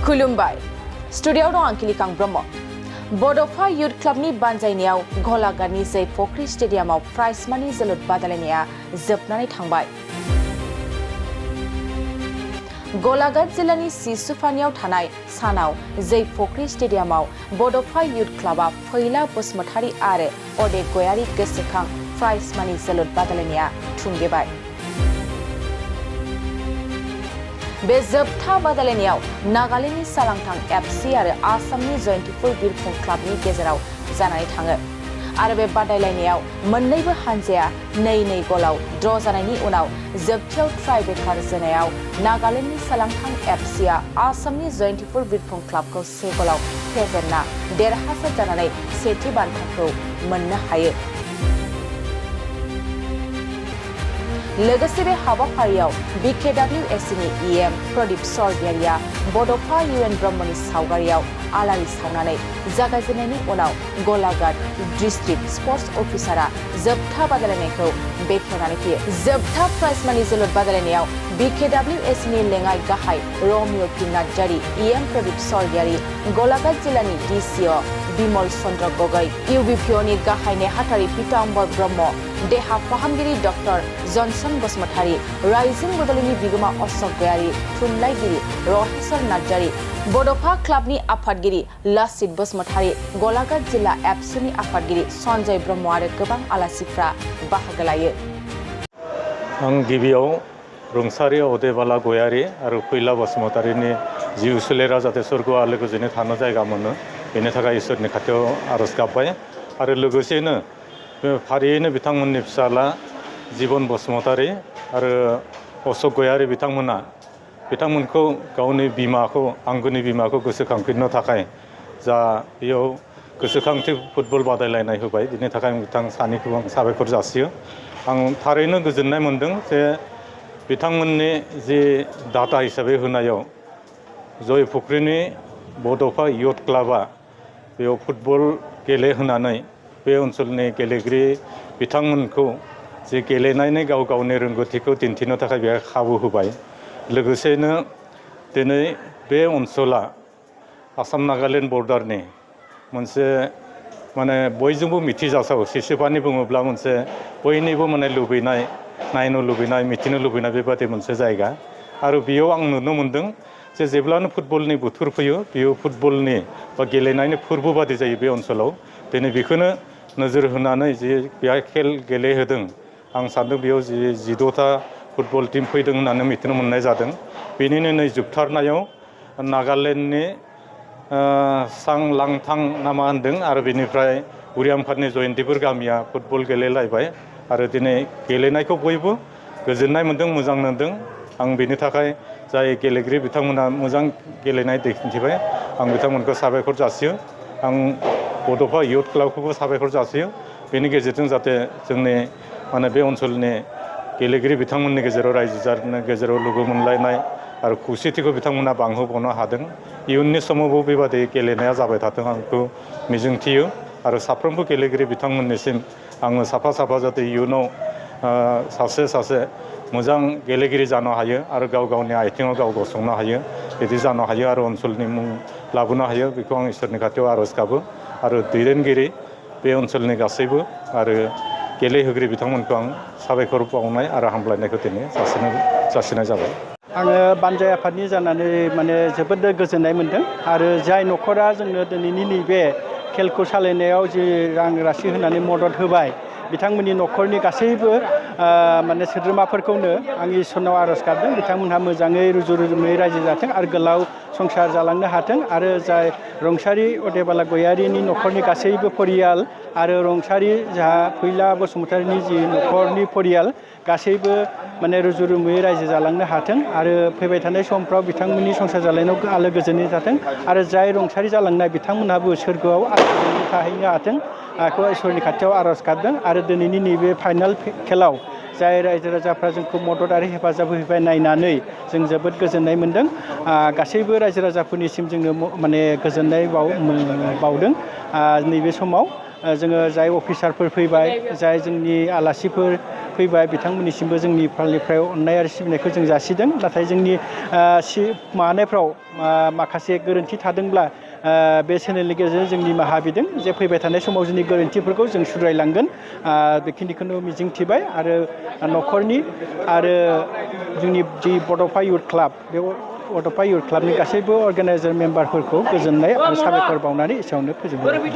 खुलुमबाय स्टुडियोआव दं आंखिलिकां ब्रह्म बड'फा युथ क्लाबनि बानजायनायाव गलाघाटनि जै फख्रि स्टेडियामाव प्राइज मानि जोलुर बादायलायनाया जोबनानै थांबाय। गलाघाट जिल्लानि सिसुफानियाव थानाय सानाव जै फख्रि स्टेडियामाव बड'फा युथ क्लाबा फैला बसुमतारी आरो अदे गयारी गोसोखां प्राइज मानि जोलुर बादायलायनाया थुंगेबाय। बे जोबथा बादायलायनायाव नागालेन्डनि सालांथां एफसि आरो आसामनि जयन्तिपुर बिरखं क्लाबनि गेजेराव जानानै थाङो आरो बे बादायलायनायाव मोन्नैबो हानजाया 2-2 गलाव ड्र जानायनि उनाव जोबथियाव ट्राइब्रेकार जोनायाव नागालेन्डनि सालांथां एफसिआ आसामनि जयन्तिपुर बिरखं क्लाबखौ 1 गलाव फेजेनना देरहासार जानानै सेथि बान्थाखौ मोननो हायो। लोगोसे बे हाबाफारियाव BKWSनि EM प्रदीप सरगियारिया बड'फा UN ब्रह्मनि सावगारियाव आलारि सावनानै जागायजेननायनि उनाव गलाघाट डिस्ट्रिक्ट स्पर्ट्स अफिसारा जोबथा बादायलायनायखौ बेखेवनानै होयो। जोबथा प्राइज मानि जोलुर बादायलायनायाव BKWSनि लेङाइ गाहाय Romeo P Narzary, EM Pradeep सरगियारी, Golaghat जिल्लानि DCO बिमल चन्द्र गगৈ, UBPOनि गाहाय नेहाथारि पीताम्बर ब्रह्म, देहा फाहामगिरि डक्टर जनसन बसुमतारी, राइजिं बदलिनि बिगोमा अशोक गयारी, थुनलाइगिरि रहेश्वर नार्जारी, बड'फा क्लाबनि आफादगिरि लासित बसुमतारी, गलाघाट जिल्ला एफसिनि आफादगिरि सन्जय ब्रह्म आरो गोबां आलासिफ्रा बाहागो लायो। आं गिबियाव रुंसारि अदेबाला गयारी आरो फैला बसुमतारीनि जिउ सोलेरा जाहाथे सोरगोआव आलो गोजोनै थानो जायगा मोनो बेनि थाखाय इसोरनि खाथियाव आरज गाबबाय आरो लोगोसेनो फारियैनो बिथांमोननि फिसाला जीवन बसुमतारी आरो अशोक गयारी बिथांमोनखौ गावनि बिमाखौ आंगोनि बिमाखौ गोसोखांफिननो थाखाय जा बेयाव गोसोखांथि फुटबल बादायलायनाय होबाय बिनि थाखाय बिथां सानैखौ आं साबायखर जासियो। आं थारैनो गोजोननाय मोनदों जे बिथांमोननि जि दाता हिसाबै होनायाव जय फुख्रिनि बड'फा युथ क्लाबा बेयाव फुटबल गेलेहोनानै बे ओनसोलनि गेलेगिरि बिथांमोनखौ जे गेलेनायनि गाव गावनि रोंगौथिखौ दिन्थिनो थाखाय बेहाय खाबु होबाय। लोगोसेनो दिनै बे ओनसोला आसाम नागालेन्ड बर्डारनि मोनसे माने बयजोंबो मिथिजाथाव सिसुफानि बुङोब्ला मोनसे बयनिबो माने लुबैनाय नायनो लुबैनाय मिथिनो लुबैनाय बेबादि मोनसे जायगा आरो बेयाव आं नुनो मोनदों जे जेब्लानो फुटबलनि बोथोर फैयो बेयो फुटबलनि बा गेलेनायनि फोरबो बादि जायो बे ओनसोलाव। दिनै बेखौनो नोजोर होनानै जे बेहाय खेल गेलेहोदों आं सान्दों बेयाव 16टा फुटबल टीम फैदों होननानै मिथिनो मोननाय जादों। बेनिनो नै जोबथारनायाव नागालेन्डनि सांलांथां ना मा होनदों आरो बेनिफ्राय उरियामघाटनि जयन्तिपुर गामिया फुटबल गेलेलायबाय आरो दिनै गेलेनायखौ बयबो गोजोननाय मोन्दों मोजां मोनदों। आं बेनि थाखाय जाय गेलेगिरि बिथांमोना मोजां गेलेनाय दिन्थिबाय आं बिथांमोनखौ साबायखर जासियो। आं बड'फा युथ क्लाबखौबो साबायखर जासियो। बेनि गेजेरजों जाहाथे जोंनि माने बे ओनसोलनि गेलेगिरि बिथांमोननि गेजेराव रायजो जानायनि गेजेराव लोगो मोनलायनाय आरो खौसेथिखौ बिथांमोना बांहोबावनो हादों। इयुननि समावबो बेबादि गेलेनाया जाबाय थाथों आं बेखौ मिजिंथियो आरो साफ्रोमबो गेलेगिरि बिथांमोननिसिम आङो साफा जाहाथे इयुनाव सासे मोजां गेलेगिरि जानो हायो आरो गाव गावनि आथिङाव गाव गसंनो हायो बिदि जानो हायो आरो ओनसोलनि मुं लाबोनो हायो बेखौ आं इसोरनि खाथियाव आरज गाबो आरो दैदेनगिरि बे ओनसोलनि गासैबो आरो गेलेहोगिरि बिथांमोनखौ आं साबायखर बावनाय आरो हामलायनायखौ दिनै जासिनाय जाबाय। आङो बानजाय आफादनि जानानै माने जोबोद गोजोननाय मोन्दों आरो जाय न'खरा जोंनो दिनैनि नैबे खेलखौ सालायनायाव जि रां राशि होनानै मदद होबाय बिथांमोननि न'खरनि गासैबो माने सोद्रोमाफोरखौनो आं इसोरनाव आरज गाबदों बिथांमोनहा मोजाङै रुजु रुमुयै रायजो जाथों आरो गोलाव संसार जालांनो हाथों आरो जाय रुंसारि अदेबाला गयारीनि न'खरनि गासैबो परियाल आरो रुंसारि जाहा फैला बसुमतारीनि जि न'खरनि परियाल गासैबो माने रुजु रुमुयै रायजो जालांनो हाथों आरो फैबाय थानाय समफ्राव बिथांमोननि संसार जालायनायाव आलो गोजोनै थाथों आरो जाय रुंसारि जालांनाय बिथांमोनहाबो सोरगोआव आलो गोजोनै थाहैनो हाथों आंखौ इसोरनि खाथियाव आरज गाबदों आरो दिनैनि नैबे फाइनाल खेलाव जाय रायजो राजाफ्रा जोंखौ मदद आरो हेफाजाब होबाय नायनानै जों जोबोद गोजोननाय मोन्दों। गासैबो रायजो राजाफोरनिसिम जोङो माने गोजोननाय बावदों नैबे समाव जोङो जाय अफिसारफोर फैबाय जाय जोंनि आलासिफोर फैबाय बिथांमोननिसिमबो जोंनि फालनिफ्राय अननाय आरो सिबिनायखौ जों जासिदों नाथाय जोंनि माबानायफ्राव माखासे गोरोन्थि थादोंब्ला बे चेनेलनि गेजेरजों जों निमाहा बिदों जे फैबाय थानाय समाव जोंनि गोरोन्थिफोरखौ जों सुद्रायलांगोन बेखिनिखौनो मिजिंथिबाय आरो न'खरनि आरो जोंनि जि बड'फा इउथ क्लाब बे बड'फा इउथ क्लाबनि गासैबो अर्गेनाइजार मेम्बारफोरखौ गोजोननाय आरो साबायखर बावनानै एसेयावनो फोजोबबाय